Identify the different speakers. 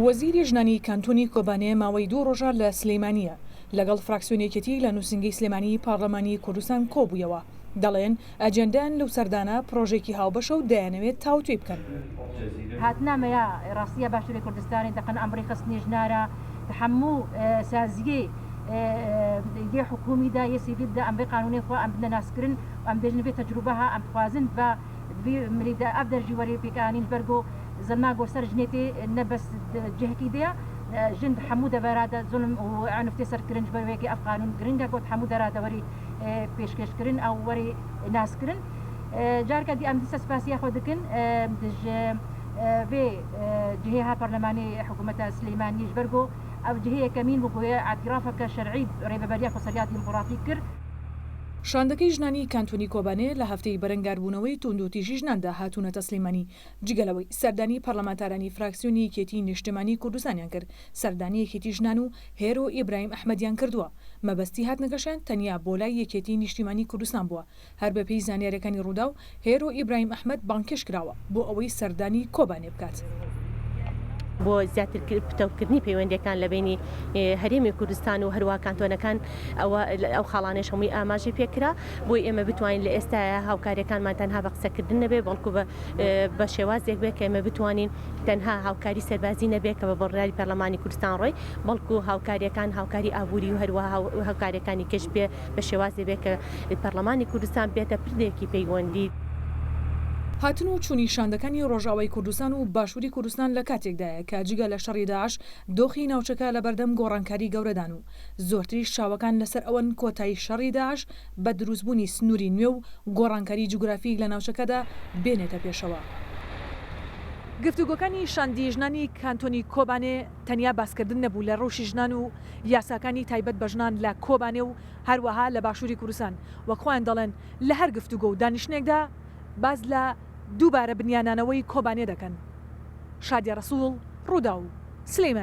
Speaker 1: وەزیری ژنانی کانتۆنی کۆبانێ ماوەی دوو ڕۆژە لە سلیمانییە، لەگەڵ فراکسیۆنی یەکێتی لە نووسینگەی سلێمانی پارلەمانی کوردستان کۆبوویەوە، دەڵێن ئەجێندایان لەو سەردانە پرۆژەیەکی هاوبەشە و دەیانەوێت تاوتوێی بکەن.
Speaker 2: هاتنا مەیا ڕاستیە باشوورێ کوردستانێ دەقن ئەم ڕێکخستنێ ژنارە دە حەموو سازیێ یێ حکوومی دا یێ سیڤیل دا ئەم ڤێ قانوونێ خوە ئەم بدنە ناسکرن و ئەم بێژن ڤێ تەجروبە ها ئەم دخوازن ڤە ڤی ملی دا ئەڤ دەرژی وەرێ پێکئانین ژبەر گۆ زلما گۆ سەر ژنێ تێ نە بەس جهکی دێە ژن د حەموو دەڤەرا دە زولم و عنف تێ سەر کرن ژبەر وێ کێ ئەڤ قانوون گرنگە گۆ د حەموو دەرا دە وەرێ پێشکێش کرن ئەو وەرێ ناس کرن جارکە دی ئەم دیسە سپاسیا خۆ دکن دژ ڤێ جهێ ها پەرلەمانێ حکوومەتە سلیمانیێ ژبەر گۆ ئەڤ جهێ یەکەمین بوو گۆێ ئعترافەکە شەرعی رێڤەبەریا خۆسەریا دیموقراتی کرد.
Speaker 1: شاندەکەی ژنانی کانتۆنی کۆبانێ لە هەفتەی بەرەنگاربوونەوەی توندوتیژی ژناندا هاتوونەتە سلێمانی، جگە لەوەی سەردانی پەرلەمانتارانی فراکسیۆنی یەکێتیی نیشتمانیی کوردستانیان کرد، سەردانی یەکێتی ژنان و هێرۆ ئیبراهیم ئەحمەدیان کردووە، مەبەستی هاتنەکەشیان تەنیا بۆ لای یەکێتیی نیشتیمانیی کوردستان بووە، هەر بەپێی زانیارییەکانی رووداو، هێرۆ ئیبراهیم ئەحمەد بانگهێشت کراوە بۆ ئەوەی سەردانی کۆبانێ بکات.
Speaker 3: بۆ زیاتر پتەوکردنی پەیوەندییەکان لە بەینی هەرێمی کوردستان و هەروەها کانتۆنەکان ئەوە ئەو خاڵانەش هەمووی ئاماژەی پێکرا بۆی ئێمە بتوانین لە ئێستایا هاوکارییەکانمان تەنها بە قسەکردن نەبێ بەڵکو بە بە شێوازێک بێ کە ئێمە بتوانین تەنها هاوکاری سەربازی نەبێ کە بە بڕیاری پەرلەمانی کوردستان ڕۆی بەڵکو هاوکارییەکان هاوکاری ئابووری و هەروەها هاوکارییەکانی کەش بێ بە شێوازێ بێ کە پەرلەمانی کوردستان بێتە پردێکی پەیوەندی.
Speaker 1: هاتن و چوونی شاندەکانی ڕۆژئاوای کوردستان و باشووری کوردستان لە کاتێکدایە کە جگە لە شەڕی داعش دۆخی ناوچەکە لەبەردەم گۆڕانکاری گەورەدان و زۆرتریش چاوەکان لەسەر ئەوەن کۆتایی شەڕی داعش بە دروستبوونی سنووری نوێ و گۆڕانکاری جوگرافی لە ناوچەکەدا بێنێتە پێشەوە. گفتوگۆکانی شاندی ژنانی کانتۆنی کۆبانێ تەنیا باسکردن نەبوو لە ڕەوشی ژنان و یاساکانی تایبەت بە ژنان لە کۆبانێ و هەروەها لە باشووری کوردستان، وەک خۆیان دەڵێن لە هەر گفتوگۆ و دانیشتنێکدا باس لە دووبارە بنیانانەوەی کۆبانێ دەکەن. شادیە ڕەسوڵ، ڕووداو، سلێمانی.